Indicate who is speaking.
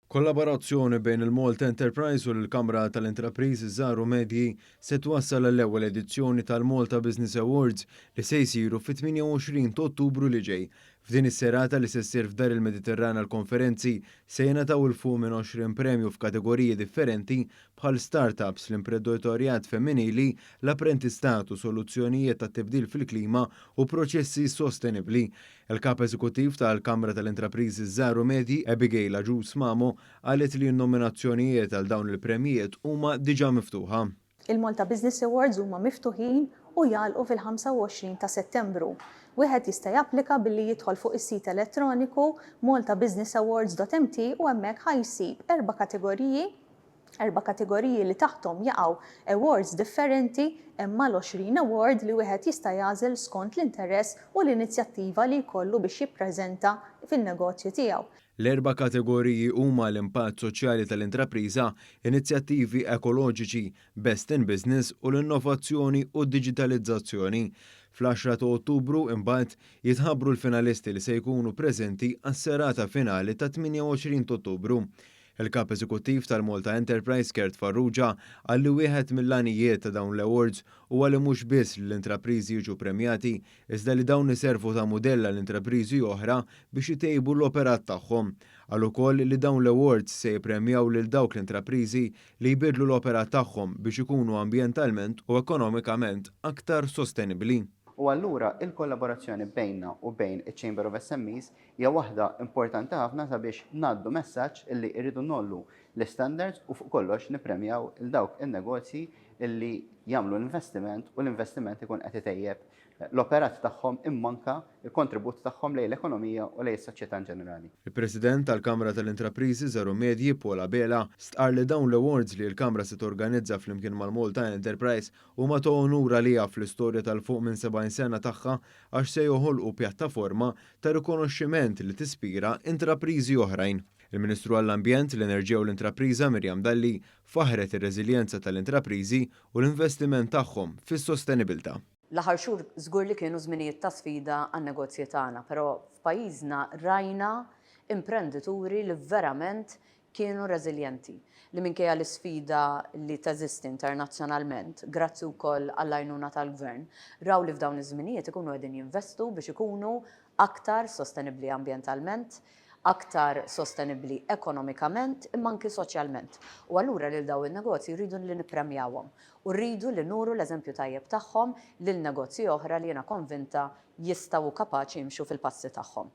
Speaker 1: Kollaborazzjoni bejn il-Malta Enterprise u l-Kamra tal-Intrapriżi Żgħar u Medji se twassal għall-ewwel edizzjoni tal-Malta Business Awards li se jsiru fit-28 ta' Ottubru li ġej. F'din is-serata li se ssir f'Dar il-Mediterran għall-Konferenzi se jingħataw 'il fuq minn 20 premju f'kategoriji differenti bħal startups, l-imprenditorjat femminili, l-apprentistat u soluzzjonijiet tat-tibdil fil-klima u proċessi sostenibbli. Il-Kap Eżekuttiv tal-Kamra tal-Intrapriżi Żgħar u Medji, Abigail Agius Mamo, qalet li n-nominazzjonijiet għal dawn il-premjijiet huma diġà miftuħa.
Speaker 2: Il-Malta Business Awards huma miftuħin u jagħlqu fil-25 ta' Settembru. Wieħed jista' japplika billi jidħol fuq is-sit elettroniku maltabusinessawards.mt u hemmhekk ħa jsib erba' kategoriji erba' kategoriji li taħthom jaqgħu awards differenti. Hemm mal-20 award li wieħed jista' jagħżel skont l-interess u l-inizjattiva li jkollu biex jippreżenta fin-negozju tiegħu.
Speaker 1: L-erba' kategoriji huma l-impatt soċjali tal-intrapriża, inizjattivi ekoloġiċi, Best in Business u l-innovazzjoni u d-diġitalizzazzjoni. Fl-10 ta' Ottubru imbagħad jitħabbru l-finalisti li se jkunu preżenti għas-serata finali ta' 28 ta' Ottubru. Il-Kap Eżekuttiv tal-Malta Enterprise Kurt Farrugia qal li wieħed mill-għanijiet ta' dawn l-awards huwa li mhux biss li l-intrapriżi jiġu premjati, iżda li dawn iservu ta' mudell għal intrapriżi oħra biex itejbu l-operat tagħhom. Qal ukoll li dawn l-awards se jippremjaw lil dawk l-intrapriżi li jbidlu l-operat tagħhom biex ikunu ambjentalment u ekonomikament aktar sostenibbli.
Speaker 3: U allura il-kollaborazzjoni bejnna u bejn iċ-Chamber of SMEs hija waħda importanti ħafna sabiex ngħaddu messaġġ illi rridu ngħollu l-standards u fuq kollox nippremjaw il dawk in-negozji illi jagħmlu l-investiment u l-investiment ikun qed itejjeb l-operat tagħhom imma anke il-kontribut tagħhom lejn l-ekonomija u lejn is-soċjetà in ġenerali.
Speaker 1: Il-President tal-Kamra tal-Intrapriżi Żgħar u Medji Paul Abela stqarr li dawn l-awards li l-Kamra se torganizza flimkien mal-Malta Enterprise huma ta' onur għaliha fl-istorja tal-fuq minn 70 sena tagħha għax se joħolqu pjattaforma ta' rikonoxximent li tispira intrapriżi oħrajn. Il-Ministru għall-Ambjent, l-Enerġija u l-Intrapriża Miriam Dalli faħret ir-reżiljenza tal-intrapriżi u l-investiment tagħhom fis-sostenibilità.
Speaker 4: L-aħħar xhur żgur li kienu żminijiet ta' sfida għan-negozji tagħna, però f'pajjiżna rajna imprendituri li verament kienu reżiljenti, li minkejja l-isfida li teżisti internazzjonalment, grazzi wkoll għall-għajnuna tal-Gvern, raw li f'dawn iż-żminijiet ikunu qegħdin jinvestu biex ikunu aktar sostenibbli ambjentalment, aktar sostenibbli ekonomikament imma anki soċjalment. U allura lil dawn in-negozji rridu li nippremjawhom u rridu li nuru l-eżempju tajjeb tagħhom lil negozji oħra li jiena konvinta jistgħu u kapaċi jimxu fil-passi tagħhom.